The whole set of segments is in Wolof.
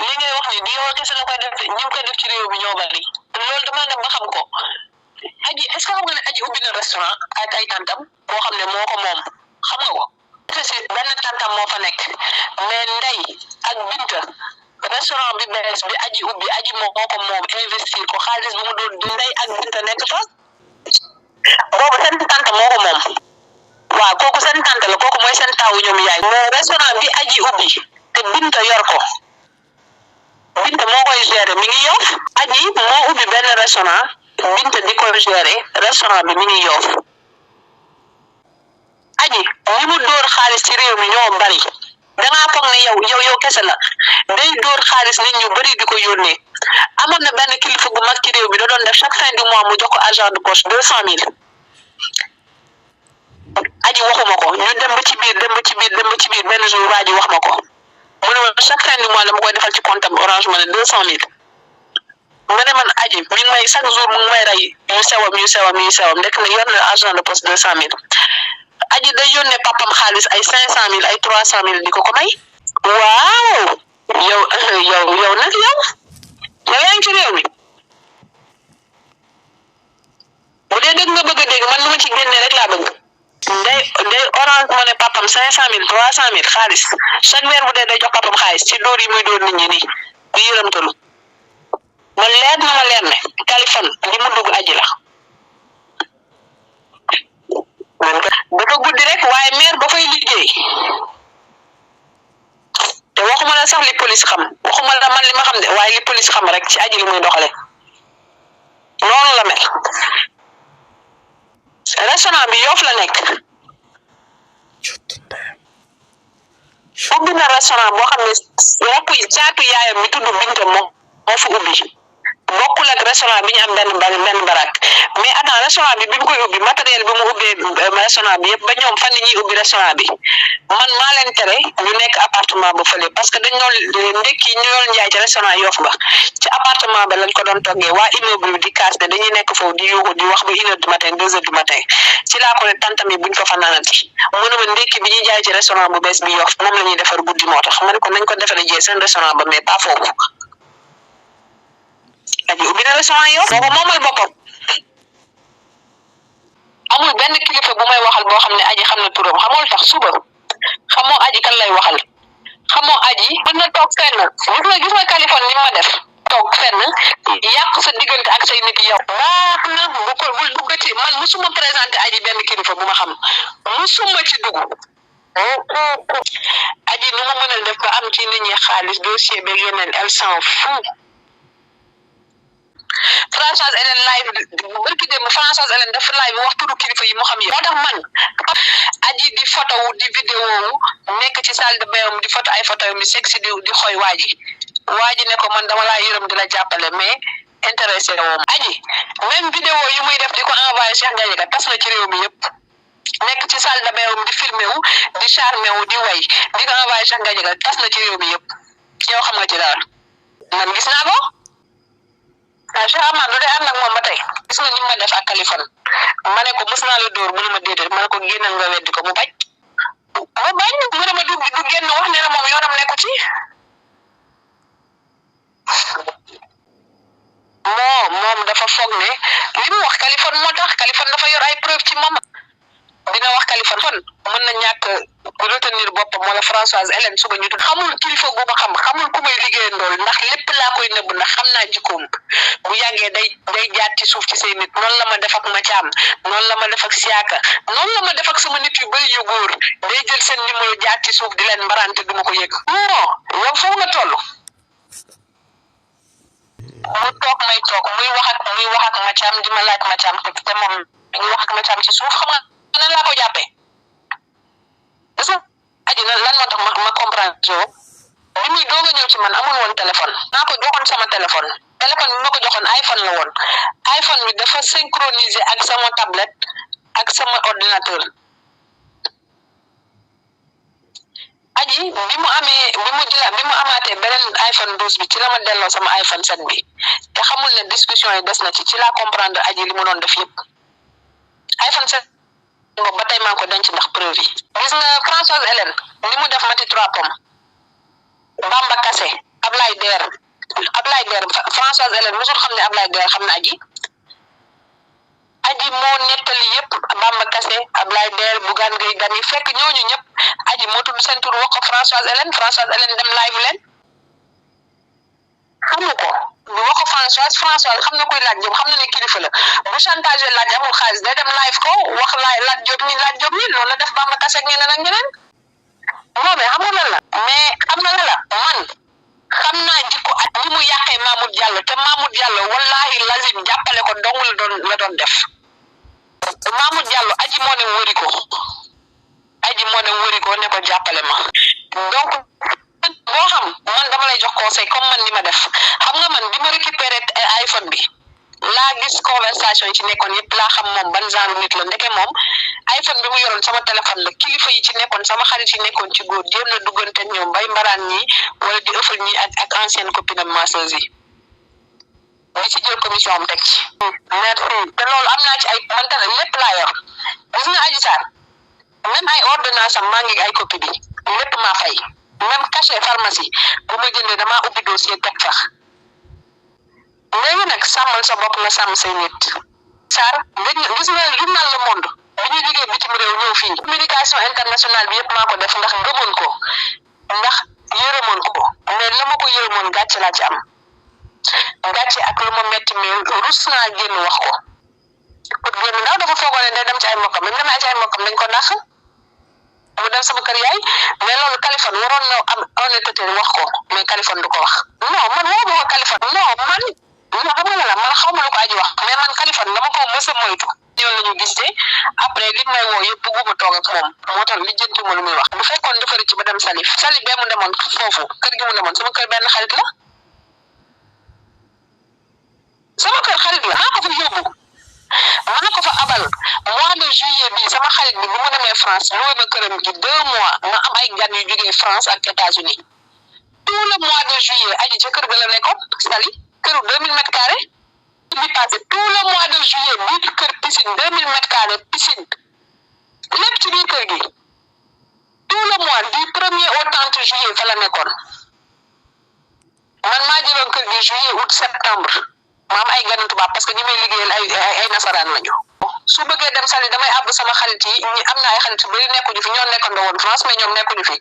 li ngay wax ni di yow kese la koy def ñu koy def ci réew bi ñoo bari loolu dama dem ba xam ko aji est ce que xam nga ne aji ubbi na restaurant ak ay tantam boo xam ne moo ko moom xam nga ko c'est benn tantam moo fa nekk mais ndey ak binta restaurant bi bees bi aji ubbi aji moo ko moom investir ko xaalis bu mu doon ndey ak binta nekk fa boobu seen tante moo ko moom waaw kooku seen tante la kooku mooy seen taawu ñoom yaay mais restaurant bi aji ubbi te binta yor ko binta moo koy gérer mi ngi Yoff aji moo ubbi benn restaurant binta di ko gérer restaurant bi mi ngi Yoff aji li mu dóor xaalis ci réew mi ñoo bari dangaa foog ne yow kese la day dóor xaalis nit ñu bari di ko yónnee amoon na benn kilifa gu mag ci réew bi da doon def chaque fin du mois mu jox ko argent de poche 200,000 aji waxuma ko ñu dem ba ci biir benn jour waa ji wax ma ko mu ne ma chaque fin du mois dama koy defal ci compte am Orange Money 200,000 ma ne man aji mi ngi may chaque jour mu ngi may rey yu sewam ndek na yor na argent de poche 200,000 aji day yónnee papam xaalis ay 500,000 ay 300,000 di ko may waaw yow nag yow yaa ngi ci réew mi bu dee dëgg nga bëgg a dégg man lu ma ci génne rek laa bëgg day Orange Money papam 500,000 300,000 xaalis chaque weer bu dee day jox papam xaalis ci dóor yi muy dóor nit ñi nii di yërëmtalu man leer na ma leer ne Kaliphone li mu dugg aji la dafa guddi rek waaye maire ba fay liggéey te waxuma la sax li police xam waxuma la man li ma xam de waaye li police xam rek ci aji li muy doxale noonu la mel restaurant bi Yoff la nekk ubbi na restaurant boo xam ne rakku caatu yaayam mi tudd Binta moo fa ubbi bokkul ak restaurant bi ñu am benn barak mais attends restaurant bi mu koy ubbi matériel bi mu ubbee restaurant bi yëpp ba ñoom fan ñuy ubbi restaurant bi man maa leen tere ñu nekk appartement ba fële parce que dañ doon ndekki ñu doon jaay ci restaurant Yoff ba ci appartement ba lañ ko doon toggee waa immeuble bi di kaas ne dañuy nekk foofu di yuuxu di wax ba 1h du matin 2h du matin ci laa ko ne tantami buñ ko fa naanati mu ne ma ndekki bi ñuy jaay ci restaurant bu bees bi Yoff moom la ñuy defar guddi moo tax ma ne ko nañ ko defaree jee seen restaurant ba mais pas foofu aji ubbi na restaurant Yoff moo ko moomal boppam amul benn kilifa bu may waxal boo xam ne aji xam na turam xamul tax suba xamoo aji kan lay waxal xamoo aji mën na toog fenn gis nga Kaliphone ni ma def toog fenn yàq sa diggante ak say nit yow baax na bul duggati man musuma présenté aji benn kilifa bu ma xam musuma ci dugg aji nu ma mën a def ba am ci nit ñi xaalis dossier beeg yeneen elle s'en fout Françoise Hélène live barki dem Françoise Hélène def live wax turu kilifa yi mu xam yi moo tax man aji di photo wu di vidéo nekk ci salle de bain di photo ay photo mi sexy di xoy waaji ne ko man dama laa yërëm di la jàppale mais intéressé woom aji même vidéo yi muy def di ko envoyé Cheikh Gadiaga tas na ci réew mi yëpp nekk ci salle de bain di filmé wu di charmé wu di way di ko envoyé Cheikh Gadiaga tas na ci réew mi yëpp yow xam nga ci dara man gis naa ko Cheikh Amadou de am nag moom ba tey gis nga ni ma def ak Kaliphone ma ne ko mos naa la dóor mu ne ma déedéet ma ne ko génnal nga weddi ko mu bañ mu ne ma du génn wax ne na moom yoonam nekku ci moom dafa foog ne li mu wax Kaliphone moo tax Kaliphone dafa yor ay preuve ci moom dina wax Kaliphone mën na ñàkk retenir boppam wala Françoise Hélène suba ñu tudd xamul kilifa gu ma xamul ku may liggéeyandool ndax lépp laa koy nëbb ndax xam naa jikkoom bu yàggee day jaar ci suuf ci say nit noonu la ma def ak Mathiam noonu la ma def ak Siaka noonu la ma def ak sama nit yu bëri yu góor day jël seen numéro jaar ci suuf di leen mbarante duma ko yëg non yow foofu nga toll mu toog may toog muy wax ak Mathiam di ma laaj Mathiam te moom mi ngi wax ak Mathiam ci suuf xam nga nan laa ko jàppee gis nga aji na lan moo tax ma comprendre jo li muy doog a ñëw ci man amul woon téléphone naa ko joxoon sama téléphone bi ma ko joxoon iPhone la woon iPhone bi dafa synchroniser ak sama tablette ak sama ordinateur aji bi mu amaatee beneen iPhone 12 bi ci la ma delloo sama iPhone 7 bi te xamul ne discussion yi des na ci la comprendre aji li mu doon def yëpp iPhone 7 boobu ba tey maa ngi ko denc ndax preuve yi gis nga Françoise Hélène ni mu def Mati 3 Pommes Bamba Kassé Ablaye Ablaye Der Françoise Hélène musul xam ne Ablaye Der xam na aji moo nettali yëpp Bamba Kassé Ablaye Der Bougane Gueye Dany fekk ñooñu ñëpp aji moo tudd seen tur wax ko Françoise Hélène dem live leen xamu ko ñu wax ko Françoise xam na koy laaj Diop xam na ne kilifa la bu chantage laaj amul xaalis day dem live ko wax laaj Diop ni loolu la def Bamba Kassé ak ñeneen moom xamul lan la mais xam na la man xam naa jikko ak ni mu yàqee Mamoud Diallo te Mamoud Diallo wallahi lazim jàppale ko dong la doon def Mamoud Diallo aji moo ne wëri ko ne ko jàppale ma donc boo xam man dama lay jox conseil comme man ni ma def xam nga man bi ma récupéré iPhone bi laa gis conversation yi ci nekkoon yëpp laa xam moom ban genre nit la ndeke moom iPhone bi mu yoroon sama téléphone la kilifa yi ci nekkoon sama xarit yi nekkoon ci góor jéem na duggante ñoom bay mbaraan ñi wala di ëffal ñi ak ancienne copine am masseuse yi di ci jël commission am teg ci merci te loolu am naa ci ay man tamit lépp laa yor gis nga Adji Sarr même ay ordonnance am maa ngi ay copie bi lépp maa fay même cachet pharmacie bu ma jëndee damaa ubbi dossier teg sax léegi nag sàmmal sa bopp nga sàmm say nit Sarr gis nga journal Le Monde bi ñuy liggéey bitim réew ñëw fii communication internationale bi yëpp maa ko def ndax gëmoon ko ndax yërëmoon ko mais la ma ko yërëmoon gàcce laa ci am gàcce ak lu ma metti mais rus naa génn wax ko pour génn ndaw dafa foogoon ne day dem ci ay mbokkam même demee ci ay mbokkam dañ ko nax mu dem sama kër yaay mais loolu Kaliphone waroon na am honnêteté wax ko mais Kaliphone du ko wax non man woo ma ko Kaliphone non man xam nga la man xaw ma lu ko aji wax mais man Kaliphone dama ko mës a moytu yoon la ñu gisee après li may woo yëpp bëgguma toog ak moom moo tax li jëntuma lu muy wax bu fekkoon dafa rëcc ba dem Salif bee mu demoon foofu kër gi mu demoon sama kër benn xarit la sama kër xarit la maa ko fa yóbbu maa ko fa abal mois de juillet bi sama xarit bi bu mu demee France loué ma këram gi 2 mois ma am ay gan yu jógee France ak États-Unis tout le mois de juillet aji ca kër ga la nekkoon Sali këru 2000 mètres carrés bi passé tout le mois de juillet biir kër piscine 2000 mètres carrés piscine lépp ci biir kër gi tout le mois du 1er au 30 juillet fa la nekkoon man maa jëloon kër gi juillet août septembre ma am ay ganu tubaab parce que ñi may liggéeyal ay nasaraan lañu su bëggee dem Sali damay àbb sama xarit yi ñi am na ay xarit yu bëri nekkuñu fi ñoo nekkoon woon France mais ñoom nekkuñu fi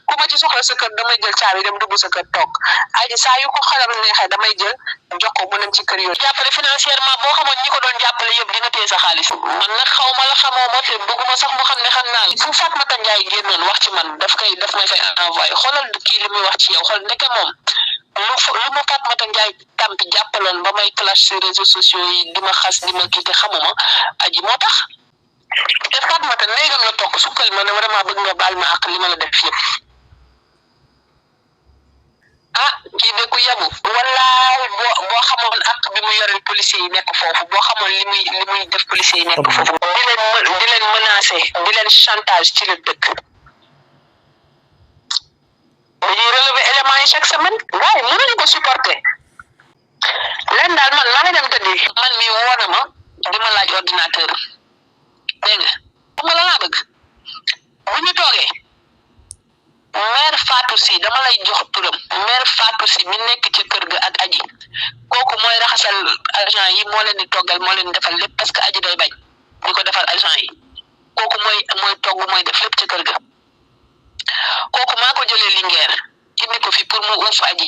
ku ma ci soxla sa kër damay jël caabi dem dugg sa kër toog aji saa yu ko xalam neexee damay jël jox ko mu dem ci kër yooyu jàppale financièrement boo xamoon ñi ko doon jàppale yëpp di nga téye sa xaalis man nag xaw ma la xamoo ma te bëgguma sax mu xam ne xam naa fu Fatmata Ndiaye génnoon wax ci man daf may fay envoyé xoolal kii li muy wax ci yow xool ndeke moom lu ma Fatmata Ndiaye tampi jàppaloon ba may clash sur réseaux sociaux yi di ma xas di ma kii te xamuma aji moo tax te Fatmata néegam la toog sukkal ma ne vraiment bëgg nga baal ma ak li ma la def yëpp kii de ku yabu wallahi boo xamoon ak bi mu yoreel policiers yi nekk foofu boo xamoon li muy def policiers yi nekk foofu di leen menacer di leen chantage ci la dëkk dañuy relever éléments yi chaque semaine gars yi mënuñu ko supporter leen daal man maa ngi dem tëddi man mi woo na ma di ma laaj ordinateur dégg nga xam nga la laa bëgg bu ñu toogee mère Fatou Sy dama lay jox turam mère Fatou Sy mi nekk ci kër ga ak aji kooku mooy raxasal agent yi moo leen di toggal moo leen di defal lépp parce que aji day bañ di ko defal agent yi kooku mooy togg mooy def lépp ci kër ga kooku maa ko jëlee Linguère indi ko fi pour mu uuf aji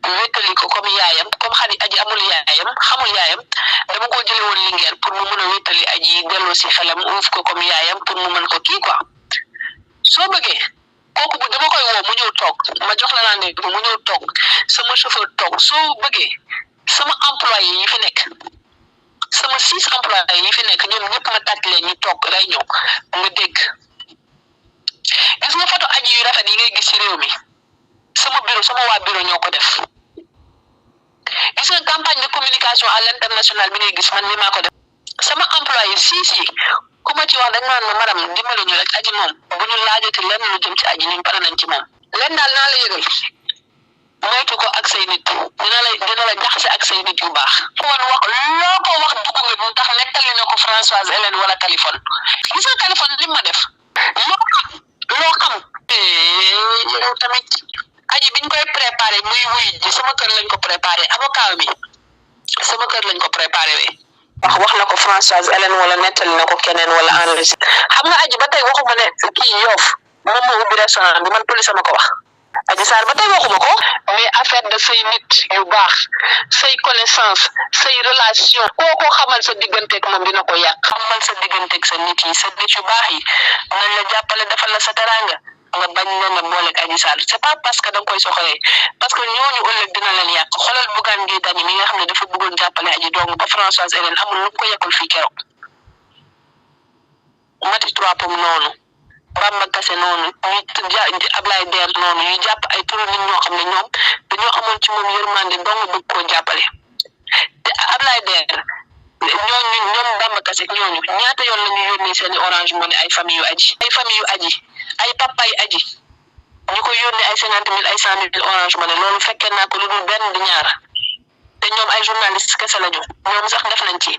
wéttali ko comme yaayam comme xarit aji amul yaayam xamul yaayam dama ko jëlee woon Linguère pour mu mën a wéttali aji delloo si xelam uuf ko comme yaayam pour mu mën ko kii quoi soo bëggee kooku bu dama koy woo mu ñëw toog ma jox la naan ne mu ñëw toog sama chauffeur toog soo bëggee sama employé yi fi nekk sama 6 employé yi fi nekk ñoom ñëpp ma tàcc leen ñu toog réunion nga dégg gis nga photo aji yu rafet yi ngay gis ci réew mi sama bureau sama waa bureau ñoo ko def gis nga campagne de communication à l'international bi ngay gis man mi maa ko def sama employé si ku ma ci wax dañ naan ma madame dimbali ñu rek aji moom bu ñu laajati lenn lu jëm ci aji ñun pare nañ ci moom leen daal naa la yëgal moytu ko ak say nit dina la jaxase ak say nit yu baax woon wax loo ko wax dugg nga bu tax nettali na ko Françoise Hélène wala Kaliphone gis nga Kaliphone li ma def loo xam yow tamit aji biñ koy préparé préparé muy wuy ji sama kër lañ ko préparé avocat mi sama kër lañ ko préparé wax na ko Françoise Hélène wala nettali na ko keneen wala enregistré xam nga aji ba tey waxuma ne kii Yoff moom moo ubbi restaurant bi man police ma ko wax Adji Sarr ba tey waxuma ko mais affaire de say nit yu baax say connaissance say relation koo xamal sa digganteeg moom dina ko yàq xamal sa digganteeg sa nit yi sa nit yu baax yi nañ la jàppale defal la sa teranga nga bañ leen a booleeg Adji Sarr c'est pas parce que da nga koy soxalee parce que ñooñu ëllëg dina leen yàq xoolal Bougane Gueye Dany mi nga xam ne dafa bëggoon jàppale Adji dong ba Françoise Hélène amul lu ko yekkul fii keroog Mati Trois Pommes noonu Bamba Kassé noonu ñu Ablaye Der noonu ñu jàpp ay turu nit ñoo xam ne ñoom dañoo amoon ci moom yërmande dong bëgg koo jàppale te Ablaye Der ñoom Bamba Kassé ñooñu ñaata yoon la ñu yónnee seeni Orange Money ay famille yu aji ay papa yu aji ñu ko yónnee ay 50 000 ay 100 000 Orange Money loolu fekkee naa ko lu dul benn di ñaar te ñoom ay journaliste kese lañu ñoom sax def nañ ci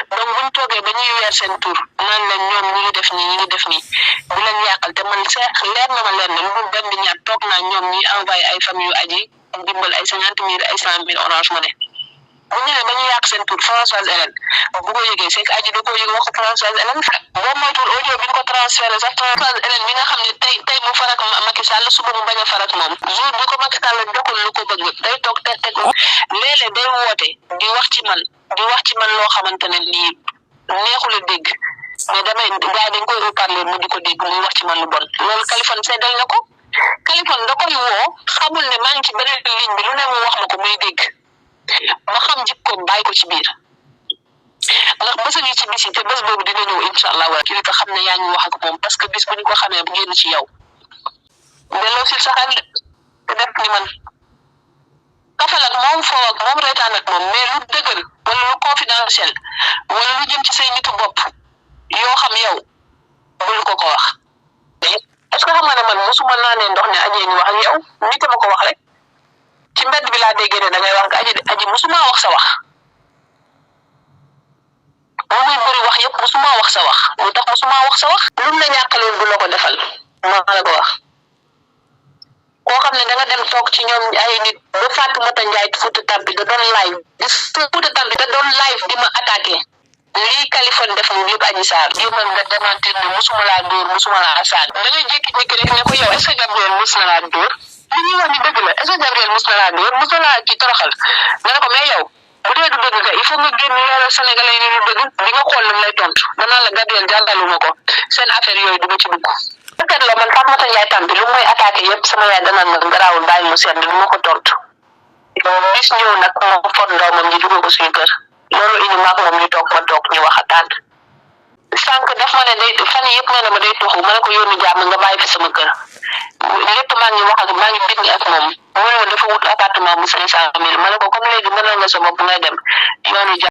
donc buñ toogee ba ñuy weer seen tur naan leen ñoom ñi ngi def nii di leen yàqal te man seex leer na ma leen ne lu dul benn di ñaar toog naa ñoom ñi envoyé ay famille yu aji dimbal ay 50 000 ay 100 000 Orange Money bu ñu ne ba ñu yàq seen tur Françoise Hélène bu ko yëgee c'est que aji da ko yëg wax Françoise Hélène boo moytuwul audio bi ñu ko transféré sax Françoise Hélène mi nga xam ne tey mu farak Macky Sall suba mu bañ a farak moom jour bi ko Macky Sall joxul lu ko bëgg day toog teg léeg-léeg day woote di wax ci man loo xamante ne lii neexul a dégg mais damay gars dañ koy reparler mu di ko dégg muy wax ci man lu bon loolu Kaliphone seddal na ko Kaliphone da koy woo xamul ne maa ngi ci beneen ligne bi lu ne mu wax ma ko muy dégg ma xam jikkoom bàyyi ko ci biir ndax bés a ngi ci bis yi te bés boobu dina ñëw incha allah wala kilifa xam ne yaa ngi wax ak moom parce que bis bu ñu ko xamee bu génn ci yow delloo si sa xel te def ni man kafal ak moom foo ak moom reetaan ak moom mais lu dëgër wala lu confidentiel wala lu jëm ci say nitu bopp yoo xam yow bul ko wax est-ce que xam nga ne man mosuma naanee ndox ne ajee ñu wax ak yow nit ma ko wax rek ci mbedd bi laa déggee ne da ngay wax nga aji musuma wax sa wax moom muy bëri wax yëpp musuma wax sa wax lu tax musuma wax sa wax lu la ñàkkaloon du la ko defal maa la ko wax koo xam ne da nga dem toog ci ñoom ay nit ba Fatoumata Ndiaye Fouta Tampi da doon live di ma attaqué lii Kaliphone def mu yëpp Adji Sarr jéemal nga démentir ne musuma laa dóor musuma laa saaga da ngay jékki-jékki rek ne ko yow est-ce que Gabriel mus na laa dóor li ñuy wax ni dëgg la est-ce que Gabriel mus na laa dóor mus na laa ci toroxal nga ne ko mais yow bu dee du dëgg nga il faut nga génn leeral Sénégalais yi ni du dëgg di nga xool lan lay tontu danaa la Gabriel jàngaluma ko seen affaire yooyu du ma ci dugg peut-être la man Fatoumata Ndiaye Tampi lu mooy attaqué yëpp sama yaay danaan ma garaawul bàyyi mu sedd du ma ko tontu bis ñëw nag moom fot doomam ji dugal ko suñu kër loolu indi maak moom ñu toog ma toog ñu waxataan sànq daf ma ne day fan yëpp nee na ma day tuxu ma ne ko yónni jàmm nga bàyyi fi sama kër lépp maa ngi wax ak maa ngi bind ak moom mu ne dafa wut appartement bu 500 000 ma ne ko comme léegi mënal nga sa bopp ngay dem yoonu